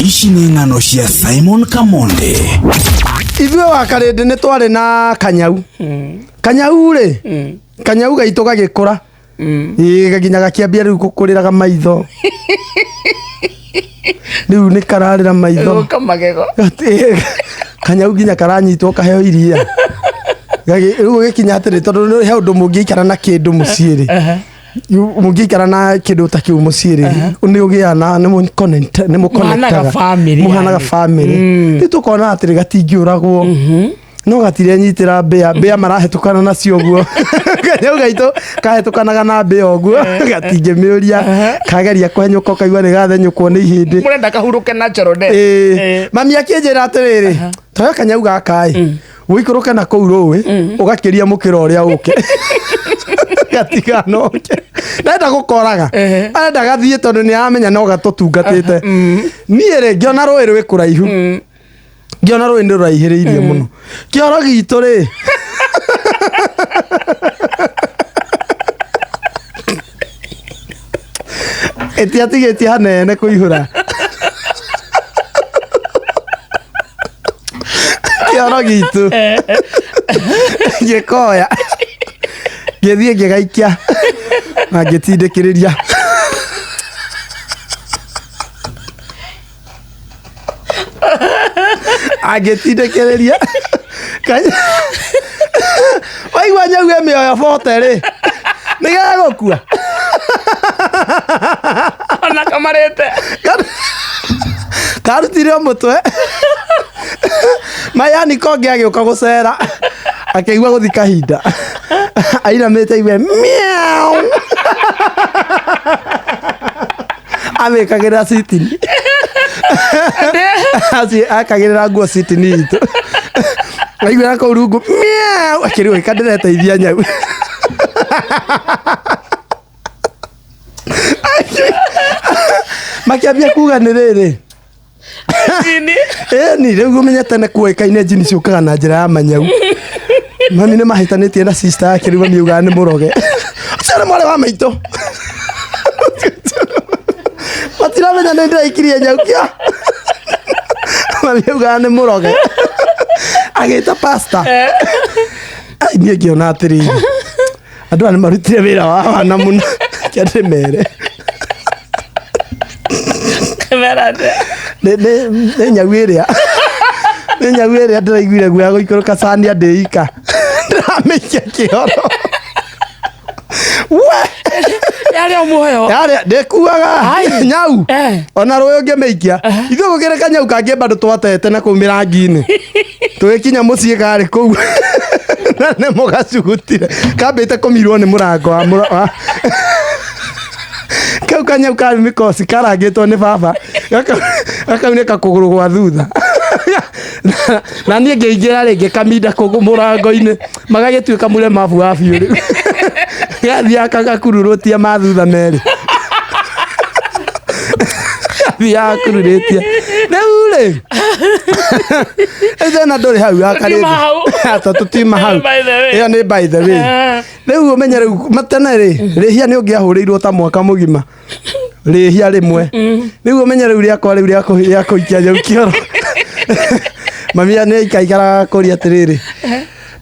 Ici nĩ ng'ano cia Simon Kamonde. Ithuĩ wa Karĩndĩ nĩ twarĩ na kanyau. Kanyau rĩ, kanyau gaitũ gagĩkũra. Ĩĩ nginya gakĩambia rĩu gũkũrĩraga maitho. Rĩu nĩ kararĩra maitho. Gũka magego. Kanyau nginya karanyitwo kaheo iria. Rĩu gũgĩkinya atĩrĩ, tondũ nĩ he ũndũ mũngĩikara na kĩndũ mũciĩ rĩ, mũngĩikara na kĩndũ ta kĩu mũciĩ rĩ, nĩ ũgĩaga na nĩ nĩ Mũhanaga mũconnectaga. family Mũhanaga yani. family. Rĩu tũkona atĩrĩ gatingĩũragwo, no gatirenyitĩra mbĩa, mbĩa marahetũkana nacio ũguo. Kanyau gaitũ kahetũkanaga na mbĩa ũguo, gatingĩmĩũria, kageria kũhenyũka ũkaigua nĩ gathenyũkwo nĩ ihĩndĩ. Mũrenda kahurũke natural death. Ĩĩ. Mami akĩnjĩra atĩrĩrĩ, toya kanyau gaka ĩ, ũikũrũke na kũu rũĩ, ũgakĩria mũkĩra ũrĩa ũke gatiganoke. Ndenda gũkoraga, arenda gathiĩ tondũ nĩ aramenya no gatũtungatĩte. Niĩ rĩ, ngĩona rũĩ rwĩ kũraihu, ngĩona rũĩ nĩ rũraihĩrĩirie mũno. Kĩoro gitũ rĩ, ĩtiatigĩtie hanene kũihũra. Kĩoro gitũ ngĩkoya, ngĩthiĩ ngĩgaikia na ngĩtindĩkĩrĩria. Angĩtindĩkĩrĩria, waigua nyau ĩ mĩoyo bote rĩ, nĩ gegũkua. Ona kamarĩte. Karutire o mũtwe. Mayani konge agĩũka gũcera, akĩigua gũthi kahinda ainamĩte igue miau, amĩkagĩrĩra citini, akagĩrĩra nguo citini itũ, aiguĩra kũu rungu miau, akĩrigwo ĩka ndĩreteithia nyau. Makĩambia kuga nĩ rĩrĩ. Njini. Ĩni rĩu ũmenye tene kuoĩkaine njini ciũkaga na njĩra ya manyau. Mami nĩ mahĩtanĩtie na sister yake, rĩu mami augaga nĩ mũroge. Ũcio nĩ mwarĩ wa maitũ, matiramenya nĩ ndĩraikirie nyau kĩa. Mami augaga nĩ mũroge, agĩta pastor. Ai, niĩ ngĩona atĩrĩrĩ, andũ aya nĩ marutire wĩra wa wana mũno, kĩa ndĩmere. Mera atĩa? Nĩ nyau ĩrĩa, nĩ nyau ĩrĩa ndĩraiguire guoya gũikũrũka cania ndĩika, ndĩramĩikia kĩoro we. Yarĩ o muoyo. Yarĩa ndĩkuaga. Ai. Nyau ona rũĩ ũngĩmĩikia. Ithuĩ gũkĩrĩ kanyau kangĩ bado twatete na kũu mĩrangi-inĩ, tũgĩkinya mũciĩ karĩ kũu na nĩ mũgacugutire, kambĩte kũmirwo nĩ mũrango wa kau kanyau karĩ mĩkoci karangĩtwo nĩ baba, gakaunĩka kũgũrũ gwa thutha, na niĩ ngĩingĩra rĩngĩ kaminda kũgũ mũrango-inĩ, magagĩtuĩka mũremabu wa biũ. Rĩu gathiaga kagakururũtia ma thutha merĩ, gathiaga gakururĩtie. Rĩu rĩ, rĩu thĩna ndũrĩ hau ya Tũtiuma hau. Ata tũtiuma hau. By the way. Ĩyo nĩ by the way. Rĩu ũmenye rĩu matene rĩ, rĩhia nĩ ũngĩahũrĩirwo ta mwaka mũgima rĩhia rĩmwe. Rĩu ũmenye rĩu rĩakwa rĩu rĩa kũikia nyau kĩoro, mami nĩ aikaikaraga kũria atĩrĩrĩ,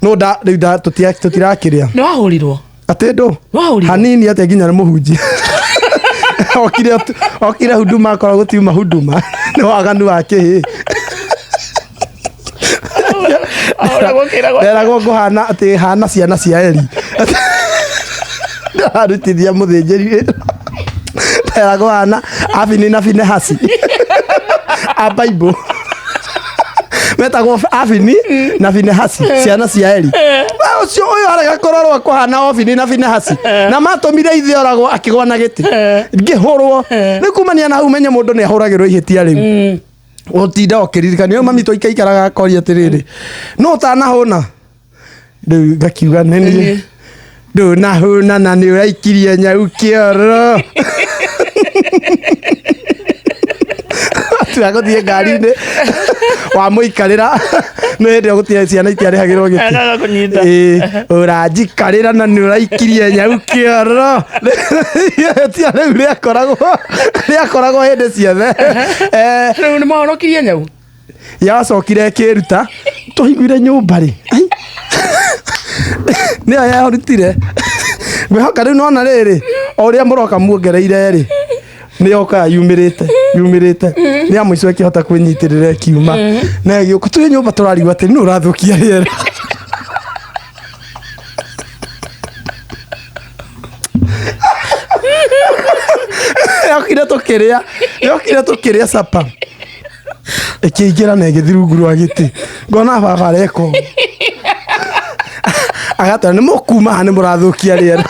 no nda rĩu nda tũtirakĩrĩa. Nĩ wahũrirwo? Atĩ ndũ. Wahũrirwo? Hanini atĩ nginya nĩ mũhunjia okire, okire huduma akorwo gũtiuma huduma nĩ waganu wa kĩhĩ. Ahũragwo kĩragwo. Nderagwo ngũhana atĩ hana ciana cia Eli, ndarutithia mũthĩnjĩri wĩra. Nderagwo hana Abini na Finehasi a Bible, metagwo Abini na Finehasi, ciana cia Eli. We ũcio ũyũ arega kũrorwo kũhana Ofini na Finehasi na matũmire ithe oragwo akĩgwa na gĩtĩ, ngĩhũrwo. Rĩu kumania na hau menye mũndũ nĩ ahũragĩrwo ihĩtia rĩu ũtinda ũkĩririkania. Rĩu mami twaikaikaraga akoria atĩrĩrĩ, no ũtanahũna? Rĩu ngakiuga nĩ niĩ ndũnahũna na nĩ ũraikirie nyau kĩoro. Tua gũthiĩ ngari-inĩ wamũikarĩra Nĩ hĩndĩ ĩyo gũtirĩ ciana itiarĩhagĩrwo gĩtĩ. Akaga kũnyita. Ĩĩ, ũranjikarĩra na nĩ ũraikirie nyau kĩoro. Ihĩtia rĩu rĩakoragwo hĩndĩ ciothe. Rĩu nĩ mahonokirie nyau. Yacokire ĩkĩruta twaiguire nyũmba rĩ. Ai. Nĩyo yarutire. Ngwĩhoka rĩu nona rĩrĩ o ũrĩa mũroka muongereire rĩ nĩ yokaga yumĩrĩte yumĩrĩte nĩ ya mũico ĩkĩhota kwĩnyitĩrĩra ĩkiuma na ĩgĩũka twĩ nyũmba tũrarigwo atĩ nĩ ũrathũkia rĩera. Yokire tũkĩrĩa sapa ĩkĩingĩra na ĩgĩthiĩ rungu rwa gĩtĩ, ngona baba areka ũguo agatwĩra nĩ mũkuma haha nĩ mũrathũkia rĩera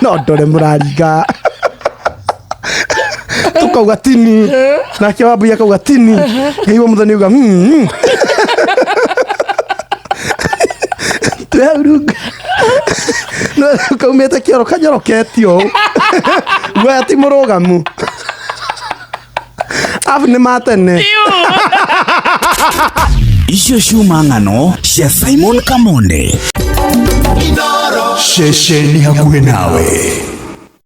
no ndore mũraringa. Tukauga tini nake Wambui akauga tini ngaigua Mũthoni auga Twĩ hau rungu no kaumĩte kĩoro kanyoroketio ũũ guoya ti mũrũgamu abu nĩ matene. Icio ciuma ng'ano cia Simon Kamonde. Ceceni hakuhĩ nawe.